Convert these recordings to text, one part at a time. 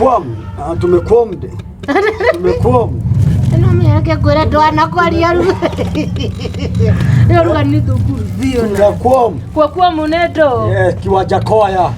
Tumekwam, ah, tumekwam. Tumekwam. No menya ngwĩre ndwanakwaria ru. Ĩyo ruga nĩ thukuru biũ na. Tumekwam. Kwa kuwa munendo. Yes, Kiwajakoya.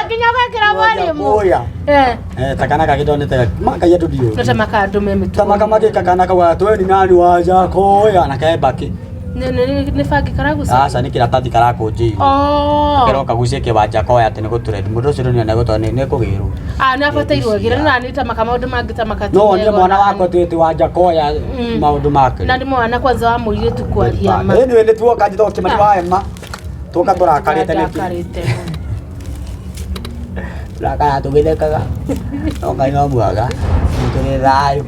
Nginya gwĩkĩra mwarimu. Kiwajakoya. Eh, Eh, takana kagĩthonete makaia tũthiũ. no ta makandũme mĩtugo. Tamaka magĩka kana kauga twe ni nani Wajakoya na kembaki. Nĩ bangi karagucia. Aca nĩ kĩratathi karakũnjĩirwo. Oh. Kĩroka gucie Kĩwajakoya atĩ nĩ gũtũrendi. Mũndũ ũcio rĩu nĩ egũtoo nĩ kũgĩrwo. Ah, nĩ abatairwo gĩra na nĩ ta maka maũndũ mangĩ ta maka. No wonie mwana wakwa twĩ Wajakoya maũndũ make. Na nĩ mwana kwanza wa mũirĩtu kwaria ma. Anyway, nĩ tuoka njĩtagwo Kĩmani wa Emma. Tuoka tũrakarĩte nĩkĩ? Ndakarĩte. Tũrakara tũgĩthekaga. No Ngai no mwega. Tũrĩ thayũ.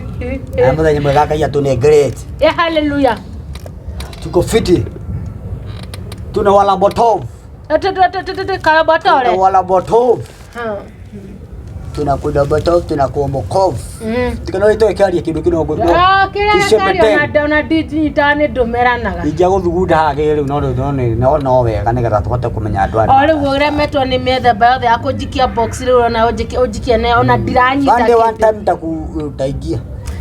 Na mũthenya mwega Ngai atũne great. Yeah, hallelujah. Tuko fiti. Tuna wala botov. Tete karabotore. Tuna wala botov. Tunakuja botov, tunakuwa mokov. Tikano ito ĩkĩaria kĩndũ kĩno Ah, kĩrĩa kĩaria ona ndinyiitaga nĩ ndũmeranaga. Ingĩa gũthugunda haha rĩu no no no no wega nĩgetha tũhote kũmenya andũ O rĩu ũremetwo nĩ mĩthemba yothe ya kũnjikia box rĩu ona ũnjikie ũnjikie nayo ona ndiranyita One day one kĩndũ. time nitakuingia.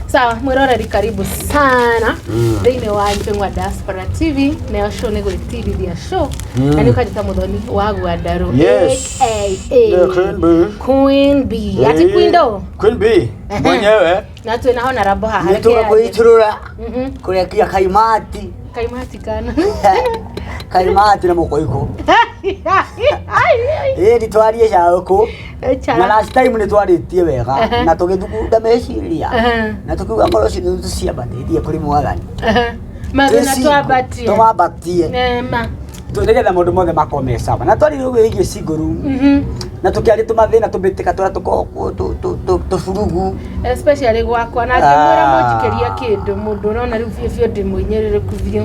Sawa, mwĩroreri karibu sana thĩinĩ wa Mpengwa Diaspora TV nayo show nĩ gwĩtirithia show na nĩ ũkanjĩta mũthoni wa Gwandarũ. Yes. AKA The Queen Bee. Queen Bee. Ati Queen do Queen Bee mwenyewe na twĩna honorable haha. nĩtũka kwĩitũrũra kũrekia kaimati Kaimati kana. kaimati na mũkoiko ĩĩ nĩ twarie caũkũ na last time nĩ twarĩtie wega na tũgĩthugunda meciria na tũkiuga ngoro citũ tũciambatĩtie kũrĩ mwathani Mathĩna twambatie. twambatie Nema. nĩgetha maũndũ mothe makorwo me sawa na twaririe ũguo ĩgiĩ single room na tũkĩaria tũmathĩna tũmbĩtĩka tũrĩa tũkoragwo tũburugu Especially gwakwa na ngĩmwĩra Ah. mũnjikĩria kĩndũ mũndũ ũrona rĩu biũ biũ ndĩmũinyĩrĩrĩku biũ.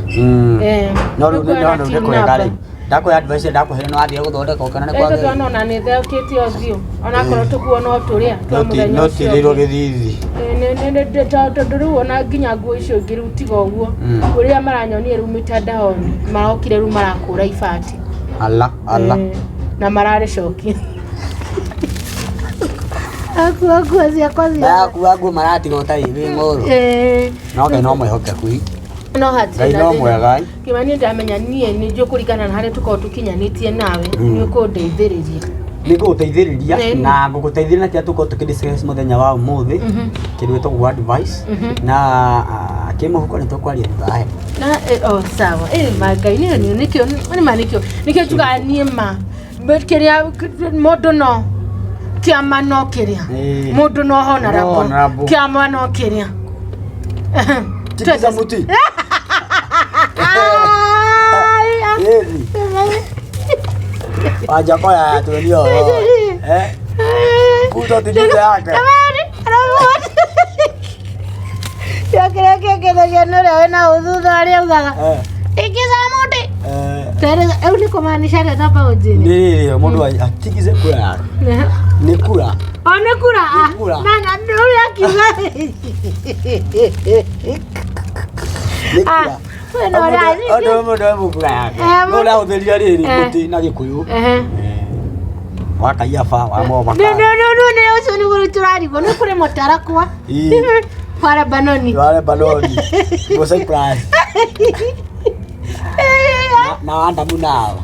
Eh, no rĩu nĩkuona no rĩu team nĩ kwega number. rĩ ndakũhe advice ndakũhe nĩ wathiĩ gũthondeka kana nĩ Ĩĩ kwagĩrĩire twana ona nĩ theũkĩte ũthiũ onakorwo tũkuo no tũrĩa twa mũthenya no ũcio tirĩirwo ũngĩ. gĩthithi Ĩĩ, tondũ rĩu ona nginya nguo icio ingĩ rĩu tiga ũguo ũrĩa maranyonia rĩu mĩtandaoni marokire rĩu marakũra ibati ala ala Ĩĩ, na mararĩcokia akua nguo ciakwa ciothe. ndakua nguo maratiga ũtarĩ wĩ ng'ũrũ Ĩĩ, no Ngai no mwĩhokeku no hatirĩ Ngai na no thĩna. mwega Kĩmani ndamenya niĩ nĩ njũĩ kũringana na harĩa tũkoragwo tũkinyanĩtie nawe nĩ ũkũndeithĩrĩria nĩ ngũgũteithĩrĩria Ĩĩ. na ngũgũteithĩrĩria na kĩrĩa tũkorwo tũkĩdiscuss mũthenya wa ũmũthĩ kĩndũ gĩtagwo advice na ah, kĩmũhuko nĩ tũkwaria thutha wa na oh sawa ma ngai nĩ nĩkĩo nĩ ma nĩkĩo nĩkĩo njugaga niĩ ma But kĩrĩa mũndũ no kĩama no kĩrĩa Ĩĩ. mũndũ no No honorable honorable. kĩama no kĩrĩa Tikiza muti Ĩĩ. Wajakoya yatuonia ũhoro eh Kuta tikiza yake kĩrĩa kĩngenagia nĩ ũrĩa wĩna ũthutha ũrĩa augaga eh tikiza mũtĩ eh rĩu nĩ kũmaanisha atĩa tamba ũnjĩre nĩ rĩrĩ mũndũ atigize kura yake nĩ kura O nĩ kura Nĩ kura. na na nĩ ũrĩa akiuga nĩ kura we no ũrĩa Ũndũ mũndũ we kura yake Eh, no ũrahũthĩria rĩrĩ Eh. mũtĩ na gĩkũyũ Ehe. wa kaiaba wa moma Nĩ nĩ nĩ nĩ nĩ ũcio nĩguo rĩu tũrarigwo nĩ kũrĩ mũtarakwa Ii. wa Lebanoni wa Lebanoni go Cyprus na wa Adamu na Hawa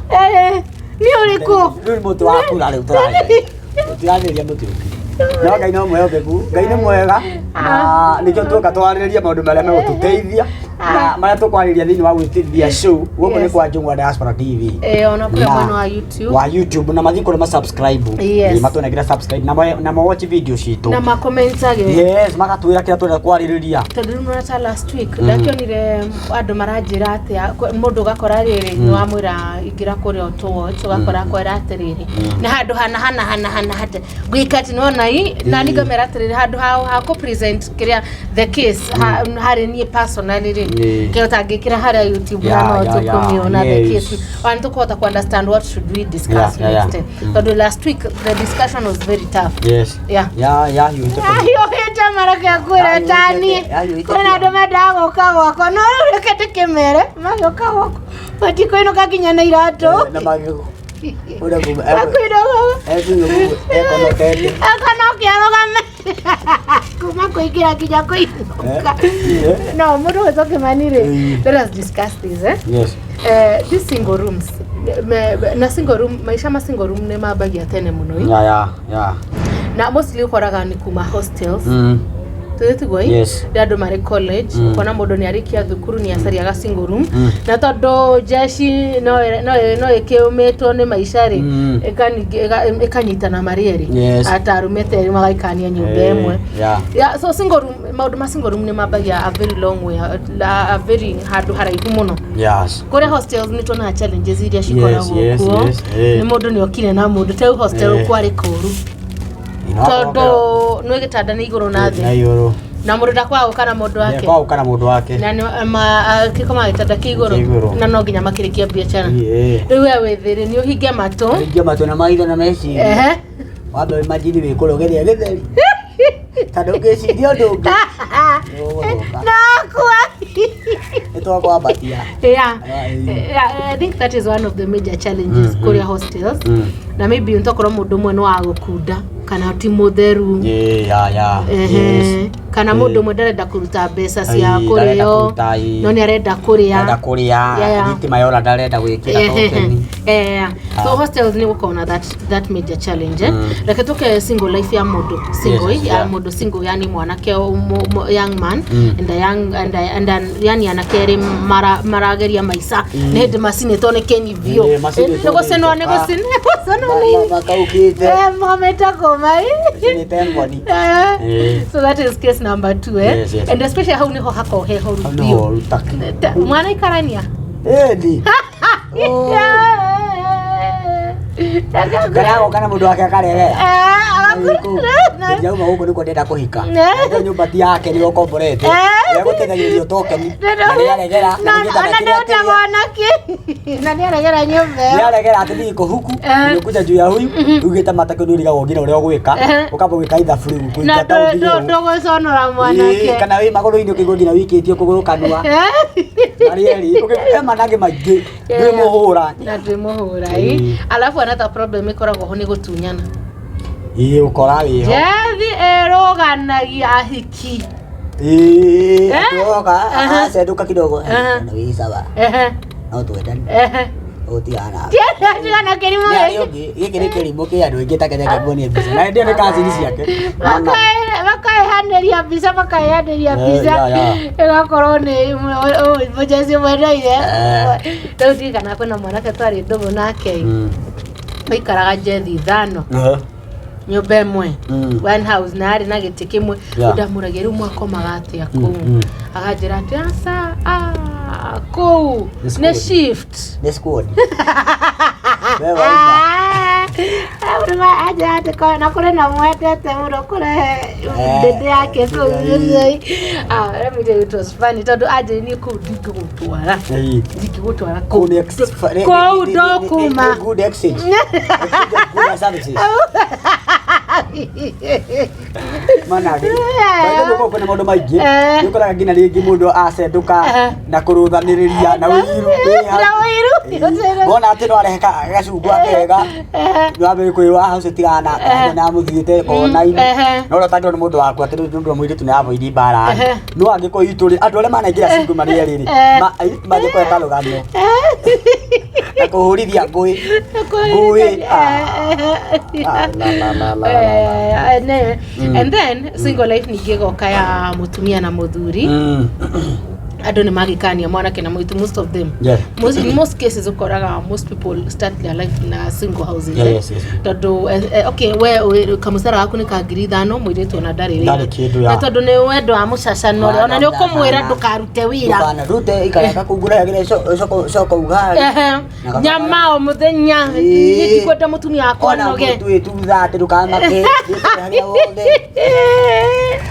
nĩ ũrĩkũ rĩu nĩ mũtĩ wa kura rĩu tũraria tũtirarĩria mũtĩ ũngĩ no Ngai no mwĩhokeku Ngai nĩ mwega na nĩkĩo tuoka twarĩrĩria maũndũ marĩa megũtũteithia na marĩa tũkwarĩrĩria thĩinĩ wa gwĩtithia show gũkũ nĩ Yes. kwa Njũng'wa Diaspora TV Eh, ona kũrĩa Na- mwena wa YouTube wa YouTube na mathiĩ kũrĩa ma subscribe Yes. Ĩ, matũnengere subscribe na na ma watch video citũ na makomentage yes magatwĩra kĩrĩa twenda kwarĩrĩria tondũ rĩu nĩwona ta last week ndakĩonire andũ maranjĩra atĩa mũndũ ũgakora rĩrĩ nĩ wamwĩra ingĩra kũrĩa ũtũwatch ũgakora akwĩra atĩrĩrĩ na handũ hana hana hana hana hata gwĩka atĩ nĩwona i na niĩ ngamera atĩrĩrĩ handũ ha kũ present kĩrĩa the case harĩ niĩ personally rĩ Ĩĩ. kĩo tangĩkĩra harĩa YouTube Yeah, na no yeah, yeah. tũkũmĩona the Yes. case ona nĩtũkũhota kũ understand what should we discuss Yeah, next time yeah. tondũ last week the discussion was very tough yes Yeah. ya ya hiũhĩte ahiũhĩte mareke ngwĩre taniĩ Ahiũhĩte kwĩna andũ mendaga gũka gwakwa no rĩu reke ndĩkĩmere magĩũka gwakwa matikũinũka nginya na iratũ na magego Ũrĩa kuma Akwĩra ekuigua ekonokete. akonoke arũgame kuma kũingĩra nginya kũinũka. Eh, No, mũndũ gwĩtwo Kĩmani rĩ, Mm. let us discuss this, eh? Yes. These single rooms na single room, maica ma single room nĩ mambagia tene mũno ĩ. Yeah. Na mostly ũkoraga nĩ kuma hostels. Tũthĩ tiguo ĩ? Yes. Rĩrĩa andũ marĩ college, ũkona mũndũ nĩ arĩkia thukuru nĩ acariaga single room. Na tondũ jeshi no ĩkĩũmĩtwo nĩ maica rĩ, ĩkanyitana marĩ erĩ. Ata arũme ta erĩ magaikania nyũmba ĩmwe. Yeah, so single room, maũndũ ma single room nĩ mambagia a very long way, a very handũ haraihu mũno. Kũrĩa hostels nĩ tuonaga challenges iria cikoragwo kuo. Nĩ mũndũ nĩ okire na mũndũ ta rĩu hostel kwarĩ kũũru tondũ nĩ gĩtanda nĩ igũrũ na Na thĩ igũrũ. Na mũndũ ndakwaga gũka na mũndũ wake. Kwa ũka na mũndũ wake. Na akĩkoma gĩtanda kĩ Kĩ igũrũ igũrũ. na no nginya makĩrĩkia biacara. Rĩu we wĩ thĩ rĩ, nĩ ũhinge matũ. Hingia matũ na maitho na meciria. Wambe imagine wĩ kũrũgĩria gĩtheri. Tondũ ũngĩciria ũndũ ũngĩ, nĩũgũthũka. No kwa Nĩ twakwambatia. Yeah. Ĩĩ. Yeah, I think that is one of the major challenges kũrĩa hostels. Na maybe ntokorwo mũndũ ũmwe nĩ wa gũkunda kana ti mũtheru. Yeah. Ehe. Kana mũndũ ũmwe ndarenda kũruta mbeca cia Ĩĩ, ndarenda kũrĩo kũruta, ĩĩ. no nĩ arenda kũrĩa. Arenda kũrĩa. Thitima yora ndarenda gwĩkĩra tokeni. Yeah. So hostels nĩ gũkorwo na that major challenge, eh? Reke tũke single life ya mũndũ single, ya mũndũ single, yani mwanake young man and a young and a, yani anake erĩ marageria maica nĩ hĩndĩ macinĩtwo nĩ kĩnyi biũ. Ĩĩ, macinĩtwo Nĩ gũcinwo nĩ nĩ njoka. gũcinwo nĩ Makaukĩte. Mameta kũma. Macinĩte ngoni. So that is case number two, eh? Yes. And especially hau niho hakoragwo he horu Hau biũ. nĩho horu take. Mwana ikarania. Ĩni. Karagoka na mũndũ wake akaregera. Njauma gũkũ nĩkuo ndĩrenda kũhika. Ndio nyũmba ti yake nĩwe ũkomborete. Egũteithagĩrĩrio tokeni. Na nĩaregera. Na nĩngĩ Ona ndanakĩrĩa ndĩũta mwanake na nĩaregera nyũmba ĩyo. Nĩaregera atĩ niĩ kũhuku nĩkuja juu ya huyu ugĩte matake nĩũrigagwo nginya ũrĩa ũgwĩka ũkamba gwĩka ithabu rĩu Na kũingata ũthie ndũgũconora mwanake. Kana wĩ magũrũ-inĩ ũkĩigua nginya wĩikĩtie kũgũrũ kanua marĩ erĩ he manangĩ maingĩ ndwĩ mũhũra. Na ndwĩ mũhũra ĩ. Alafu another problem ĩkoragwo ho nĩ gũtunyana. Ĩĩ, ũkora wĩho. Jethi ĩrũganagia ahiki. Ĩĩ, Eh? atĩoka Aha. acendũka kidogo. Aha. Na wĩ sawa. No twendane. Ũtigana nawe. Tigana kĩrimũ Nĩ gĩkĩ. arĩa ũngĩ, gĩkĩ nĩ kĩrimũ kĩ andũ aingĩ takendete kuonia mbica na ndio nĩ kazini ciake. Makaheanĩria mbica, makaheanĩria mbica ĩgakorwo nĩ mũjeci mwendeire. Rĩu ndirikana kwĩna mwanake twarĩ ndũgũ nake maikaraga njethi 5 nyũmba ĩmwe, one house, na arĩ na gĩtĩ kĩmwe. Ndamũragia rĩu mwakomaga atĩa kũu, akanjĩra atĩ aca, ah, kũu Nĩ nĩ squad. shift. Nĩ squad. We wauma. Anjĩra atĩ na kũrĩ na mwendete mũno kũrehe ndĩndĩ yake kũu. Ah, let me tell you, it was funny tondũ anjĩrire niĩ kũu ndingĩgũtwara. Ndingĩgũtwara Kũu kũu. nĩ Kũu ndũkuma. nĩ good exchange. Exchange of goods and services. Manage. By the way, kwĩna maũndũ maingĩ. Nĩ ũkoraga nginya rĩngĩ mũndũ acendũka na kũrũthanĩrĩria na ũiru wĩ hau. Na ũiru. Wona atĩ no arehe gacungwa kega. Wambere kwĩrwo ah ũcio tigana na na mũthiĩte kona-inĩ. No ũrĩa ũtangĩrwo nĩ mũndũ waku atĩ rĩu nĩ ũndũ wa mũirĩtu nĩ avoidi mbara. No angĩkorwo itũ rĩ andũ arĩa manaingĩra single marĩ erĩ rĩ mangĩkũhe karũgano na kũhũrithia ngũĩ. Ngũĩ. Ah, la, la, la, la, la. And then single life ningĩ ĩgoka ya mũtumia na mũthuri. Andũ nĩ magĩkania mwanake na mũirĩtu, most of them. In most cases ũkoraga most people start their life na single houses, eh? Tondũ okay, we kamũcara gaku nĩ ka 5,000, mũirĩtu ona ndarĩ wĩra. Ndarĩ kĩndũ, ya. Na tondũ nĩ wendo wa mũcacano rĩ, ona nĩ ũkũmwĩra ndũkarute wĩra. Ndũkanarute ikara gakunguragĩre coko ugali. Na Nyama o mũthenya. Ĩĩ. Niĩ ndikwenda mũtumia wakwa Ona noge. mũtu ĩtutha atĩ ndũkamake harĩa wothe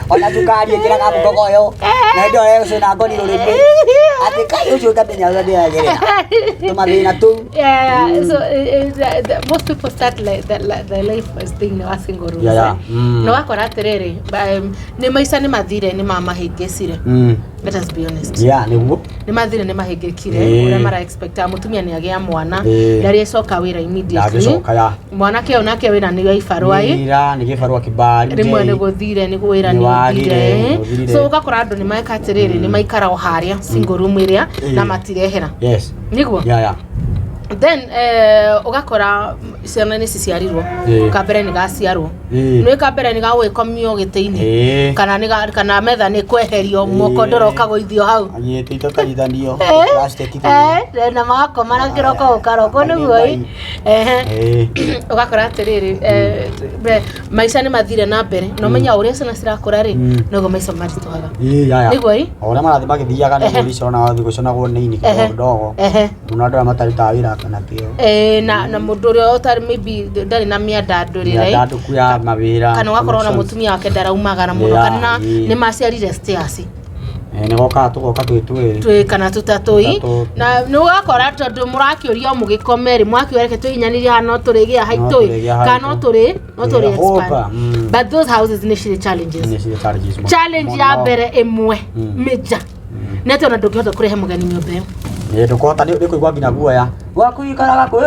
ona cukari ĩkĩraga mũkogoyo na hĩndĩ ĩyo ũcio ngoni rũrĩmĩ atĩ kai ũcio ũkamenya ũrĩa ndĩragerera tũmathĩna tũu. Yeah, so most people start like the life as thing wa single rooms. Yeah. Eh? Na wakora atĩrĩrĩ, nĩ maica nĩ mathire nĩ mamahĩngĩcire. Let us be honest. Yeah, nĩguo. Nĩ mathire, nĩ mahĩngĩkire. Ũrĩa mara expectaga mũtumia nĩ agĩa mwana, ndarĩ acoka wĩra immediately. Ndangĩcoka ya. Mwanake ũyũ nake wĩra nĩ wa ibarũa ĩ. Wĩra nĩ gĩbarũa kĩbari. Rĩmwe nĩ gũthire, nĩ wĩra Nĩ nĩ wagire, ũthire. nĩ ũthirire. So ũgakora andũ nĩ meka atĩrĩrĩ, nĩ maikara o harĩa single room ĩrĩa na matirehera. Nĩguo. Then ũgakora ciana nĩ ciciarirwo. Kambere nĩ gaciarwo, nĩ kambere nĩ gagũgĩkomio gĩtĩ-inĩ, kana kana metha nĩ kweherio, mũkondoro ũkagũithio hau. Anyitĩte ũkanyithanio. Plastic. Na magakoma na kĩroko gũkarokwo nĩguo ĩ. Ehe. Ũgakora atĩrĩrĩ, maica nĩ mathire na mbere, na ũmenya o ũrĩa ciana cirakũra rĩ, noguo maica maritũhaga. Ĩĩ, ya. Nĩguo ĩ. O ũrĩa marathiĩ magĩthiaga nĩguo icio ona thikũ cionagwo nĩ ini Ehe. kidogo kidogo. Mũno andũ arĩa matarutaga wĩra kana kĩo. Na mũndũ ũrĩa ũtarĩ maybe ndarĩ na mĩandandũrĩre. Mĩandandũku ya mawĩra. Kana ũgakorwo ona connections. mũtumia wake ndaraumagara mũno, kana nĩ maciarire stairs. Nĩ gokaga tũgoka twĩ twĩrĩ. Twĩ kana tũtatũi. Tũtatũ. Na nĩ ũgakora tondũ mũrakĩũria o mũgĩkome rĩ, mwakiuga reke twĩhinyanĩrie haha no tũrĩgĩa No haitũi tũrĩgĩa kana no haitũ. tũrĩ no tũrĩ Yeah, expand. hopa, But those houses nĩ cirĩ challenges. Nĩ cirĩ challenges mũno. Challenge ya Mũno. mbere ĩmwe major nĩ atĩ ona ndũngĩhota kũrehe mũgeni nyũmba ĩyo. Ĩĩ, ndũkũhota, nĩ kũigua nginya guoya. Gwaku ikaraga kwĩ.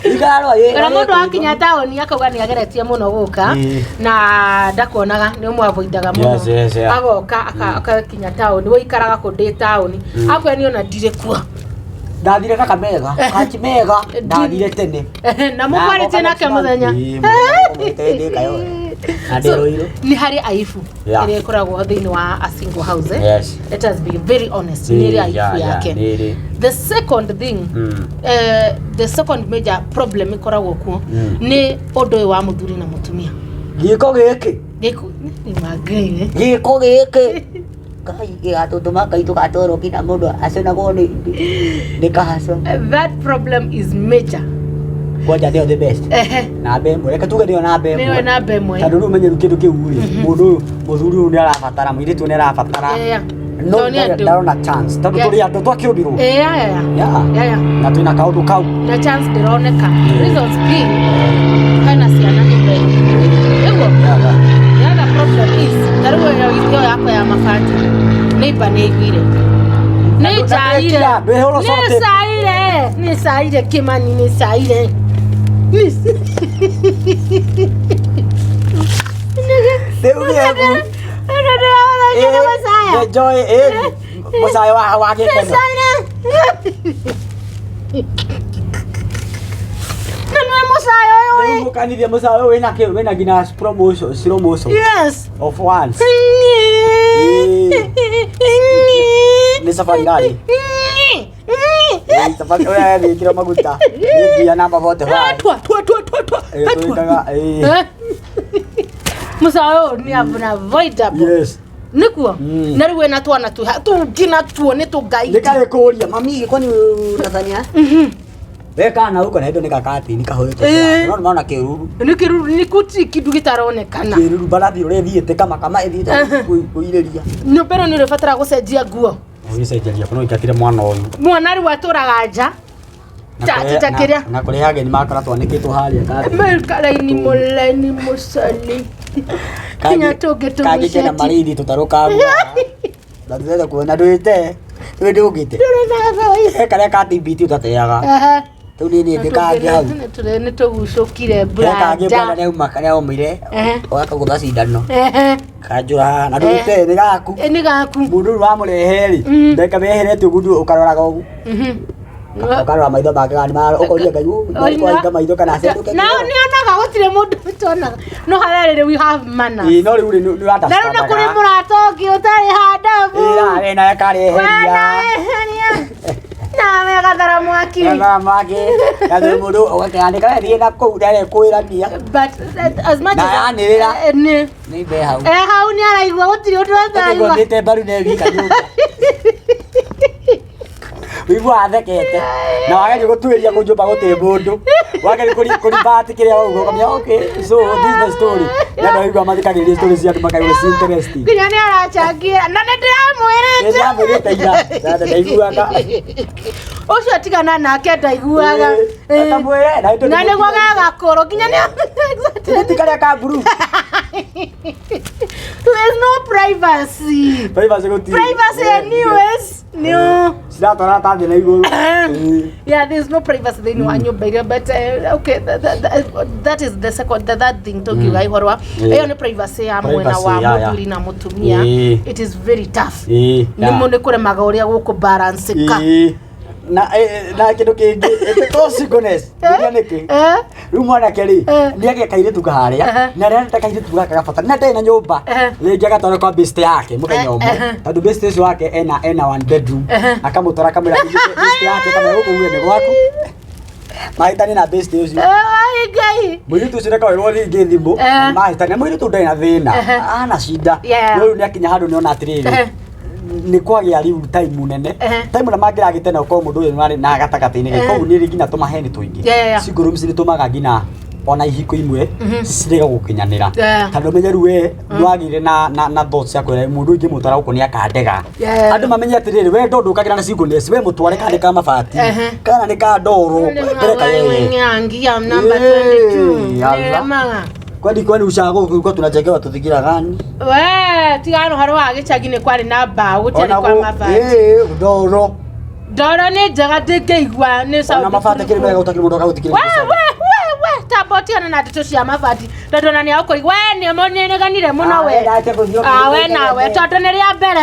Ikara rwa. Kana mũndũ akinya taũni akauga nĩ ageretie mũno gũka na ndakuonaga, nĩ ũmwavoidaga mũno. Yes, yeah. Agoka akakinya taũni, wĩikaraga kũ? Ndĩ taũni. Akwĩra niĩ ona ndirĩ kuo. Ndathire Kakamega, Kachimega, ndathire tene. Na mũkwarĩtie nake mũthenya. Ĩĩ, mũthenya ndĩ Kayole. Na ndĩ So, Ruiru. nĩ harĩ aibu ĩrĩa ĩkoragwo thĩinĩ wa a single house, eh? Let us be very honest, nĩ ĩrĩ aibu yake. Nĩ ĩrĩ. The second thing, the second major problem ĩkoragwo kuo nĩ ũndũ ũyũ wa mũthuri na mũtumia. Gĩko gĩkĩ. Gĩkũ nĩ wa Ngai, eh? Gĩko gĩkĩ. Ngai gĩgatũtũma Ngai tũgatwarwo nginya mũndũ acenagwo nĩ kahaco. That problem is major. Kwanja nĩyo the best. Namba ĩmwe. Reke tuge nĩyo namba ĩmwe. Nĩyo namba ĩmwe. Tondũ rĩu menye rĩu kĩndũ kĩu rĩ, mũndũ ũyũ, mũthuri ũyũ nĩ arabatara, mũirĩtu ũyũ nĩ arabatara. No Tondũ nĩ andũ. ndarona chance. Tondũ tũrĩ andũ twakĩũmbirwo. Yeah. Na twĩna kaũndũ kau. Na chance ndĩroneka. Reasons being, hena ciana nyũmba ĩyo. Nĩguo? The other problem is, ta rĩu ĩyo yakwa ya mabati, neighbor nĩ aiguire. Nĩ njaire. Ndwĩhũrwo Nĩ sorted. caire. Nĩ caire Kĩmani, nĩ caire. Rĩu gĩaku. Ĩno ndĩrathakire macaya. The joy, mũcayo wa gĩkeno. Caire. Na nĩwe mũcayo ũyũ Rĩu ĩ. mũkanithia mũcayo ũyũ wĩna kĩ, wĩna nginya promotion, slow motion Yes. of once. Nĩ safari rari. Ĩĩ, safari ũrĩa wĩkĩrwo maguta. Nĩ nginya namba 45. Twa twa twa twa twa. Ĩĩ, twĩkaga, ĩĩ. Mũcayo ũyũ nĩ unavoidable. Nĩguo. Na rĩu wĩna twana twĩha tũngĩ natuo nĩ tũngaiti. Nĩ karĩ kũria mami, kwani unadhania we kana huko na ndo nĩ kakatini kahũrĩtwo? No nĩ maona kĩruru. Nĩ kĩruru, nĩ gũtirĩ kĩndũ gĩtaronekana. Kĩruru mbarathi ũrĩa ĩthiĩte kama ĩthiĩte kũirĩria. Nyũmba ĩno nĩ ũrĩbatara gũcenjia nguo. Ũgĩcenjeria kuno ĩngatire mwana ũyũ. Mwana rĩu atũraga nja. Ta kĩrĩa Na kũrĩa ageni makora twanĩkĩtwo harĩa kandi. Raini mũraini mũcani kinya tũngĩ Kangĩ kena tũgucĩtie. marĩithi tũtarũkangu na tũrenda kuona ndwĩte twĩ ndũngĩte. He karĩa ka TBT ũtateaga. Rĩu niĩ nĩ ndĩ kangĩ hau. Nĩ tũgucũkire He kangĩ mwana branda. nĩauma nĩaumire ũgakagũtha cindano kanjũra haha na ndwĩte nĩ gaku. Ĩ, nĩ gaku. Mũndũ ũyũ wamũrehe rĩ, ndagĩka meherete ũguo ũkaroraga ũguo, ũkarora maitho make kana nĩmara, ũkoria Ngai ũyũ maitho kana acendũke. Na nĩ onaga gũtirĩ mũndũ ũtonaga, no harĩa rĩrĩ we have manners. Ĩĩ, no rĩu rĩ nĩ Na rĩu nĩ kũrĩ mũrata ũngĩ ũtarĩ handabu. Ĩra we nawe kareheria. Wenaeheria nawe gathara mwaki. Gathara mwaki gathara mũndũ ũgakĩandĩka we thiĩ na kũu nderekwĩrania. But as much Na as yanĩrĩra. Nĩ Nĩ mbe hau. Hau nĩ araigua gũtirĩ ũndũ ataraigua. Ngũthĩte mbaru nĩ wika nyũmba. Wĩiguaga athekete na wageria gũtuĩria kũu nyũmba gũtirĩ mũndũ, wageria kũribati kĩrĩa wauga ũkamenya, okay, so this is the story, na andũ aigua mathikagĩrĩria story cia andũ makaigua ci interesting. Nginya nĩ aracangĩra na nĩ ndĩramwĩrĩte. Nĩndamwĩrĩte ira na ndaiguaga. Ũcio tigana nake, ndaiguaga. Ĩĩ, akamwĩre na Na nĩguo gegakũrũ nginya nĩ Ti karĩa ka blue. There's no privacy. Privacy gũtirĩ. Privacy anyways. No. Ciratwara ta thĩ na igũrũ. Ĩĩ. Yeah, there's no privacy thĩinĩ wa nyũmba iria, but okay, that is the second, the third thing tũngiuga ihoro wa ĩyo nĩ privacy ya mwena Privacy, wa yeah. mũthuri na mũtumia. It is very tough. Nĩ nĩ kũremaga ũrĩa gũkũ balance ka. Ĩĩ. Na na kĩndũ kĩngĩ ĩtĩko singleness nĩkĩ nĩkĩ? Eh? Rĩu mwanake rĩ, Eh. nĩ agĩa kairĩtu harĩa na arĩa kairĩtu gaka gabata na ndarĩ na nyũmba, rĩngĩ agatwara kwa best yake mũthenya ũmwe, tondũ best ũcio wake ena one bedroom, akamũtwara akamwĩra best yake akamwĩra gũkũ uge nĩ gwaku, mahĩtanie na best ũcio. Ai Ngai. Mũirĩtu ũcio nĩakoerwo rĩngĩ thimũ, mahĩtania. Mũirĩtu ndarĩ na thĩna, ana shida. No rĩu nĩakinya handũ nĩona atĩrĩrĩ, nĩ kwagĩa rĩu time nene, time na mangĩragĩte na ũkorwo mũndũ ũyũ nĩ na gatagatĩ-inĩ, koguo nĩ nginya tũmaheni tũingĩ. Single rooms nĩ tũmaga nginya ona ihiko imwe cirega gũkinyanĩra, tondũ menye rĩu we nĩwagĩire na thoughts cia kwĩra mũndũ ũngĩ mũtwara gũkũ nĩ akandega. Andũ mamenye atĩrĩrĩ, we ndo ndũkagĩra na singleness, we mũtware kana nĩ ka mabati kana nĩ ka ndoro pereka yeye. Nyangia number Eh, 22. Allah. Nĩremaga. Kwani ushago kulikuwa tunachekewa tuthigira gani? We tigana ũhoro wa gĩcagi nĩ kwarĩ na mbaũ gũtiarĩ kwa mabati. Eh, ndoro. Ndoro nĩ njega ndĩngĩigua nĩ Ona sound mabati kiri mega utakiri mundu akagutikira. We we we we tamba ũtigane na ndeto cia mabati tondũ ona nĩ agũkũri we nĩ mũnĩganire mũno we. Ah, we nawe tondũ nĩ rĩa mbere.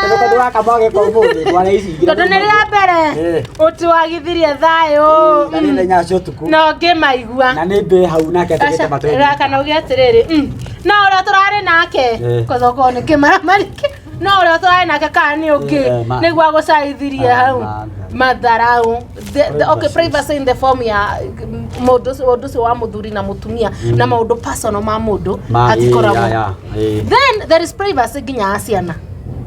Tondũ wakamwage kwa umuthi mwana ici ingĩ. Tondũ nĩ rĩa mbere ũtiwagithirie thayũ. Na nĩ thaa 8 cia ũtukũ. Na ũngĩmaigua. Na nĩ mbĩ hau nake ategete matũ. Kana uge atĩrĩrĩ, no ũrĩa tũrarĩ nake kothoko nĩ kĩmaramariki, no ũrĩa tũrarĩ nake kana nĩ ũngĩ nĩguo agũcaithirie hau matharau. Okay, privacy in the form ya mũndũ ũcio wa mũthuri na mũtumia na maũndũ personal ma mũndũ hatikoragwo. Then there is privacy nginya ya ciana.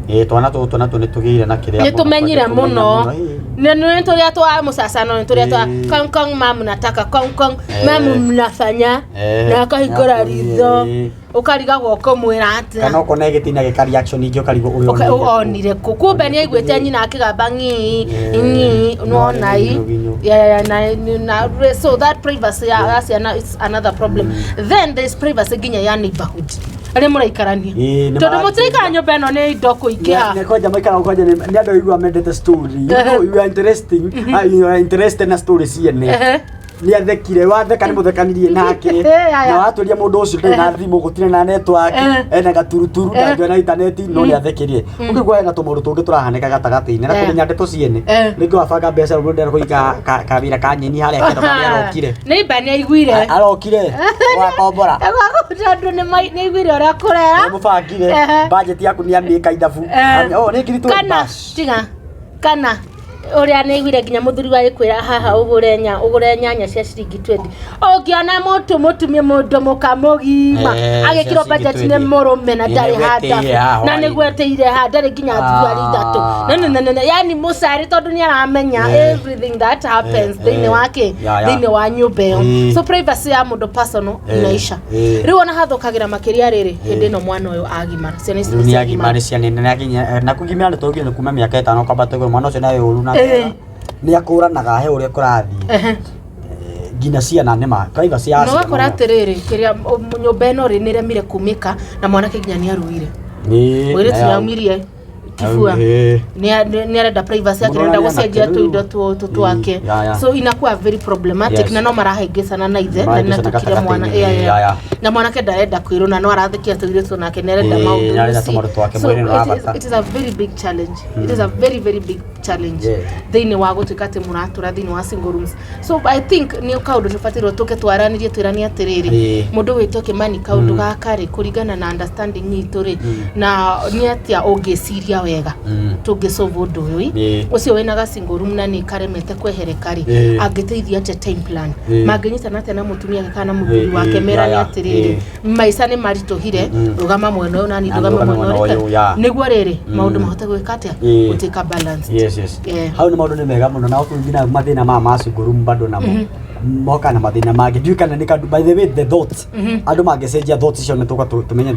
Ĩĩ, twana tũtũ natuo nĩ tũgĩire na kĩrĩa nĩ tũmenyire mũno nĩ tũrĩa twa mũcacano, nĩ tũrĩa twa kong kong mamu nataka kong kong mamu mnafanya na akahingũra ritho ũkarigagwo ũkũmwĩra atĩa kana ũkona ĩgĩtina gĩka reaction ingĩ ũkarigwo ũrĩa onire kũ kumbe nĩ aiguĩte nyina akĩgamba ng'ii ng'ii nĩwona i na so that privacy ya ciana is another problem. Then there is privacy nginya ya neighborhood arĩa mũraikarania, tondũ mũtiraikara nyũmba ĩno nĩ indo kũingĩha. Nĩ kwanja maikara kwanja nĩ andũ aigua mendete story. You are interesting, you are interested na story ciene. Nĩ athekire watheka nĩ mũthekanirie nake na watũria mũndũ ũcio ndarĩ na thimũ gũtirĩ na network ena gaturuturu ndangĩona intaneti no nĩ athekirie ũkĩgua hena tũmaũndũ tũngĩ tũrahanĩka gatagatĩ-inĩ na kũmenya ndeto ciene rĩngĩ wabanga mbeca rĩu ndĩrenda kũiga kawĩra ka nyeni harĩa kendo karĩa arokire nĩ imba nĩ aiguire arokire wakombora tondũ nĩ aiguire ũrĩa kũrera mũbangire budget yaku nĩ amĩka ithabu kana tiga kana ũrĩa nĩ aiguire nginya mũthuri wa gĩkwĩra haha ũgũre nyanya cia ciringi 20 ũngĩona mũtũ mũtumie mũndũ mũka mũgima agĩkĩrwo budget nĩ mũrũme na ndarĩ handa na nĩguo etĩire ha ndarĩ nginya thuruarĩ ithatũ nene yani mũcari tondũ nĩ aramenya everything that happens thĩinĩ wa kĩ thĩinĩ wa nyũmba ĩyo. So privacy ya mũndũ personal inaisha. Rĩu ona hathũkagĩra makĩria rĩrĩ hĩndĩ ĩno mwana ũyũ agimara ciana ici nĩ agimara ciana na kũgimara nĩ tũgire nĩ kuma mĩaka 5 kwambata igũrũ mwana ũcio nawe ũru na nĩ akũranaga he ũrĩa kũrathiĩ nginya ciana nĩ ma privacy ya ciana. No ũgakora atĩrĩrĩ kĩrĩa nyũmba ĩno rĩ nĩremire kumĩka na mwanake nginya nĩ aruire mũirĩtu nĩ aumirie kibua nĩ arenda privacy yake nĩarenda gũcenjia tũindo tũtũ twake so inakuwa very problematic na no marahĩngĩcana na ithe na nĩatukire mwana na mwanake ndarenda kwĩrwo na no arathekia tũirĩtu nake nĩarenda maũndũ. So it is a very big challenge. It is a very very big challenge thĩinĩ wa gũtuĩka atĩ mũratũra thĩinĩ wa single rooms. So I think nĩ kaũndũ tũbatairwo tũke twaranĩrie twĩranie atĩrĩrĩ mũndũ wĩtwo Kimani kaũndũ gaka rĩ kũringana na understanding itũ rĩ na nĩ atĩa ũngĩciria wega tũngĩsolve ũndũ ũyũ ũcio wĩna ga single room na nĩ karemete kwehereka rĩ angĩteithia atĩa time plan mangĩnyitana atĩa na mũtumia wake kana mũthuri wake merane atĩrĩrĩ maica nĩ maritũhire rũgama mwena ũyũ nani ndũgame mwena ũrĩa nĩguo rĩrĩ maũndũ mahote gwĩka atĩa gũtuĩka balanced. Yes, yes. Hau nĩ maũndũ nĩ mega mũno na nginya mathĩna ma single room bado namo moka na mathĩna mangĩ ndiũĩ kana nĩ kandũ by the way the thoughts andũ mangĩcenjia thoughts icio nĩ tũka tũmenye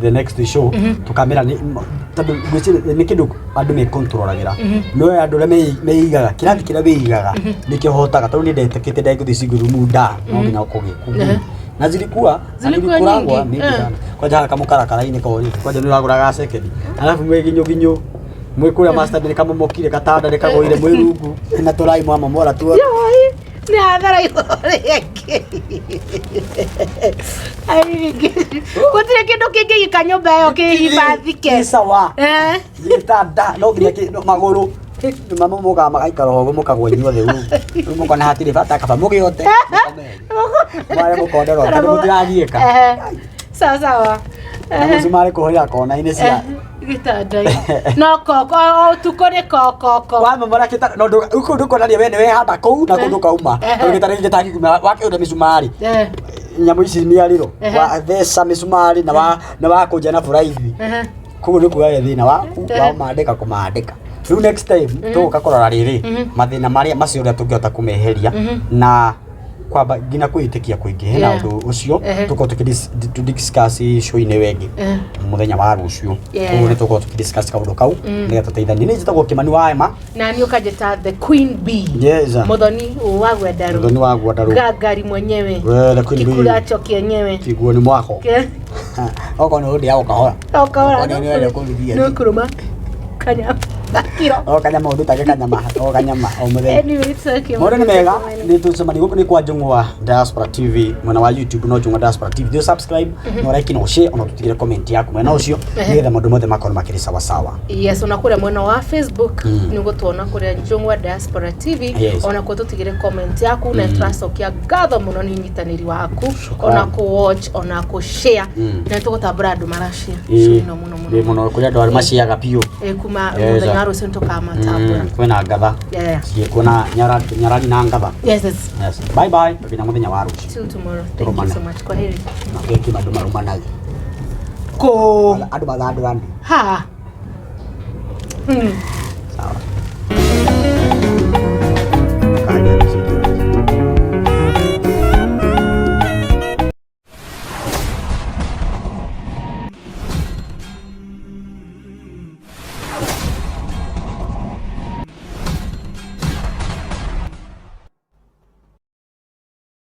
the next show tũkamĩra nĩ Tondũ ngwĩciria nĩ kĩndũ andũ mekontrolagĩra, no andũ arĩa meigaga kĩrathi kĩrĩa wĩigaga nĩkĩo hotaga, tondũ niĩ ndetĩkĩte ndegũthiĩ single room nda no nginya ũkorwo gĩkundi na zilikuwa na Zilikuwa nilikuragwa nyingi, mingi eh. sana. Kwanja haka mũkarakara-inĩ korĩ kwanja nĩ ũragũraga second, alafu mwĩ ginyũ mwĩ kũrĩa master nĩ kamomokire gatanda nĩ kagũire mwĩ rungu na tũrai mwamomora tuo. Yoi, nĩ hathara igũrũ rĩngĩ. Gũtirĩ kĩndũ kĩngĩgĩka nyũmba ĩyo kĩhibathike. Nĩ sawa. Eh. Gĩtanda no nginya no magũrũ mamomokaga magaikara ũguo mũkagwa inyuothe rungu. Rĩu mũkona hatirĩ bata, kaba mũgĩote mware mũkondorwo tondũ mũtiragiĩka. Eh. Sawa sawa. Na mũcumarĩ kũhũrĩra kona-inĩ cia Gĩtanda-inĩ. No koko o ũtukũ nĩ kokoko. Wamomora gĩtanda no kũu ndũkonania we nĩ wehanda kũu na kũu ndũkauma, tondũ gĩtanda gĩkĩ gĩtangĩkiuma wakĩũria mĩcumarĩ nyamũ ici mĩarĩro watheca mĩcumarĩ na wakũnja na buraithi. Koguo nĩ kuga thĩna waku wa mandĩka kũmandĩka. Rĩu next time tũgũka kũrora rĩrĩ mathĩna marĩa macio ũrĩa tũngĩhota kũmeheria na kwamba nginya kwĩĩtĩkia kũingĩ hena ũndũ ũcio tũkorwo tũkĩ discuss show-inĩ ĩyo ĩngĩ mũthenya wa rũciũ. Koguo nĩ tũgũkorwo tũkĩ discuss kaũndũ kau nĩgetha tũteithanie. Niĩ njĩtagwo Kĩmani wa Emma. Na niĩ ũkanjĩta the queen bee. Yes. Mũthoni wa Gwendarũ. Mũthoni wa Gwendarũ. Gangari mwenyewe. We, the queen bee. Kikuracho kienyewe. Kiguo nĩ mwako. Okorwo nĩ ũndĩaga ũkahora. Ũkahora. Okorwo nĩ ũrenda kũrugia. Nĩ ũkũrũma kanyama kiro. O kanyama ũndũtage kanyama o kanyama o mũthenya. Anyway, it's okay. Maũndũ nĩ mega, nĩ tũcemania gũkũ nĩ kwa Njũng'wa Diaspora TV, mwena wa YouTube no Njũng'wa Diaspora TV. Thiĩ subscribe no like no share ona tũtigĩre comment yaku mwena ũcio nĩgetha maũndũ mothe makorwo makĩrĩ sawa sawa. Yes, ona kũrĩa mwena wa Facebook nĩ ũgũtuona kũrĩa Njũng'wa Diaspora TV. Ona kuo tũtigĩre comment yaku na tũracokia ngatho mũno nĩ ũnyitanĩri waku. Shukrani. Ona kũ watch ona kũ share na nĩ tũgũtambũra andũ marashare show ĩno mũno mũno. Ĩ mũno, kũrĩ andũ arĩa maciaga biũ. Kuma mũthenya wa rũciũ nĩ tũkamatambũra. Kwĩna ngatha ciĩkuo na nyarari na ngatha. Yes. Yes. Bye bye nginya mũthenya wa rũciũ. Till tomorrow, thank you Tũrũmane. so much, kwaheri. Geki andũ marũmanagia. Kũ Andũ mathandũrani. ha.